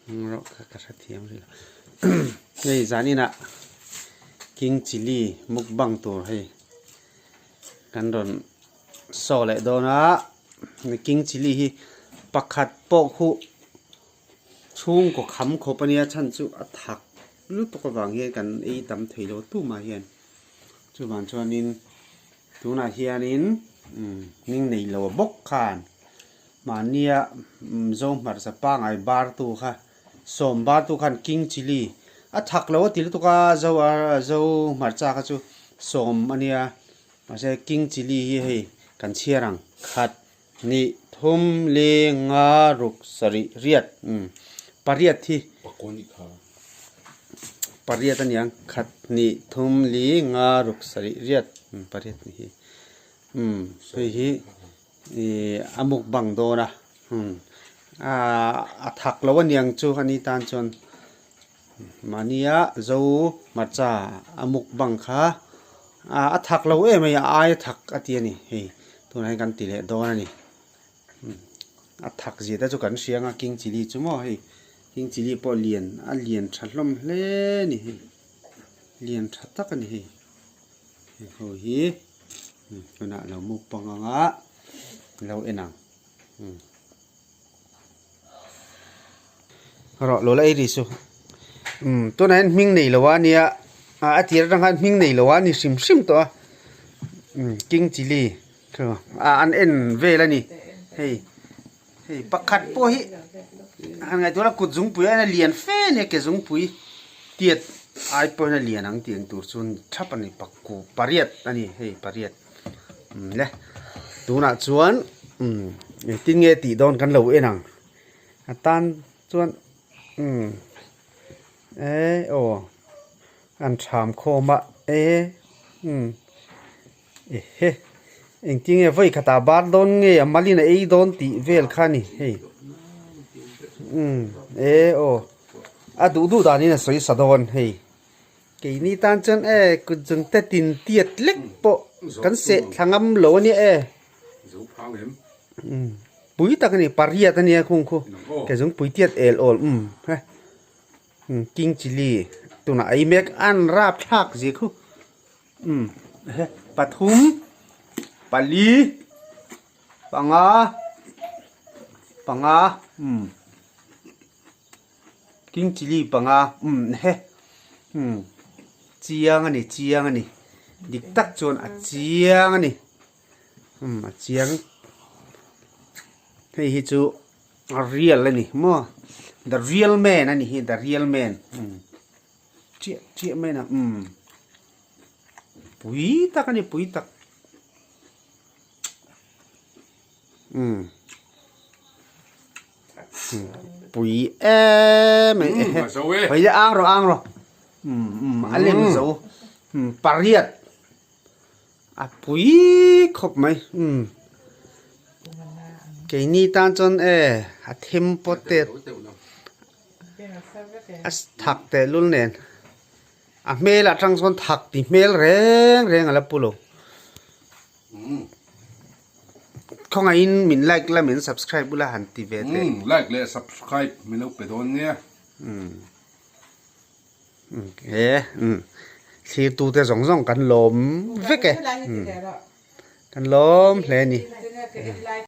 Rawh kha ka hrethiam rih lo. Hei zaninah king chilli mukbang tur hei kan rawn saw leh dawn a, king chilli hi pakhat pawh khu chhungkaw kham khawp a nia chhan chu a thak lutuk avang hian kan ei tam thei lo tumah hian chuvang chuanin tunah hianin hming nei lo bawk khan Mahnia Mizo hmarcha pangai bartu kha sawm bartu khan king chilli a thak lo a ti lutuk a zo a zo hmarcha kha chu sawm a nia mahse king chilli hi hei kan chhiar ang khat hnih thum li nga ruk sarih riat umm pariat hi pariat a niang khat hnih thum li nga ruk sarih riat umm pariat ni hi umm hei hi. Ih a mukbang dawn a umm a thak lo aniang chu ani tan chuan mahnia zo hmarcha a mukbang kha a thak lo em mai a ai a thak a ti a ni hei tunah hian kan ti leh dawn a ni a thak zia te chu kan hria ang a king chilli chu maw hei king chilli pawh lian a lian tha hlawm hle a ni hei lian tha tak a ni hei. Hei ho hi tunah lo mukbang anga lo en ang rawh lo la ei ri chu umm tunah hian hming nei lo a nia a tir atang khan hming nei lo a ni hrim hrim tawh a umm king chilli an en vel a ni hei hei pakhat pawh hi han ngaihtuah la kut zungpui a lian fe a nia ke zungpui tiat ai pawhin a lian ang tih ang tur chu thap a ni pakku pariat a ni hei pariat umm le tunah chuan umm engtin nge tih dawn kan lo en ang a tan chuan umm eh aw an tham khawm a eh umm. Ehe engtin nge vawi khatah bar dawn nge a malin a ei dawn tih vel kha a ni hei umm e aw a duh duh danin a sawi sa dawn hei keini tan chuan e kut zung te tin tiat lek pawh kan seh thla ngam lo a nia e umm pui tak a ni pariat a nia khung khu ke zung pui tiat el awl umm he king chilli tunah ei mek an rapthlak zia khu. Umm he pathum pali panga panga umm king chilli panga umm he umm chiang a ni chiang a ni dik tak chuan a chiang a ni umm a chiang hei hi chu a real a ni maw the real man a ni hi the real man umm. Chiah chiah mai na umm pui tak a ni pui tak umm pui em mai hei ang rawh ang rawh umm umm a lem zo umm pariat a pui khawp mai umm keini tan chuan e a them pawt te. A thak tehlul nen a hmel atang chuan thak ti hmel reng reng a la pu lo. Khawngaihin min like la min subscribe ula han ti ve teh. Like leh subscribe min lo pe dawn nia. He thlir tu te zawng zawng kan lawm vek e. Kan lawm hle a ni.